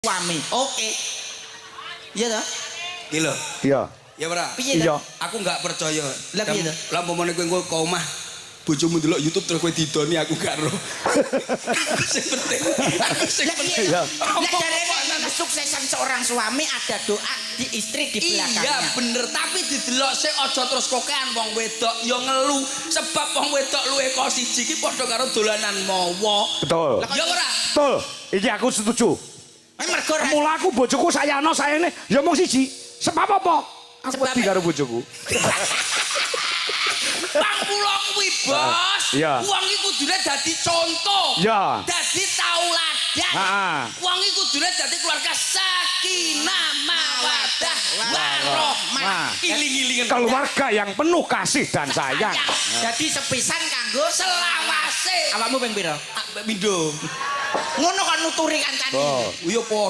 Suami. Oke. Iya toh? Iki lho. Iya. Ya ora? Piye Iya. toh? Aku nggak percaya. Lah, piye toh? Lah, umpamane kowe engko ke omah bojomu ndelok YouTube terus kowe didoni, aku gak ero. Aku sing penting. Aku sing Lah, piye penting. toh? Iya. Lah, jarene kesuksesan seorang suami ada doa di istri di Iya belakangnya. bener, tapi didelok sik, aja terus kokean. Wong wedok ya ngelu, sebab wong wedok luwe kok siji ki padha karo dolanan mawa. Betul. Ya ora? Betul. Iki aku setuju. Eh, mergo Mula aku bojoku sayano sayane ya mung siji. Sebab apa? Aku Sebab- wedi karo bojoku. Pang kula kuwi, Bos. Iya. Wong iki kudune dadi contoh. Iya. Dadi tauladan. Ha-ha. Wong iki kudune dadi keluarga sakinah, mawadah, warahmah. Nah. Iling-ilingen. Keluarga yang penuh kasih dan sayang. Jadi sepisan kanggo Selawase. Awakmu ping pira? Ah, pindho. Ngono kan nuturi kancane. Oh. Iya padha.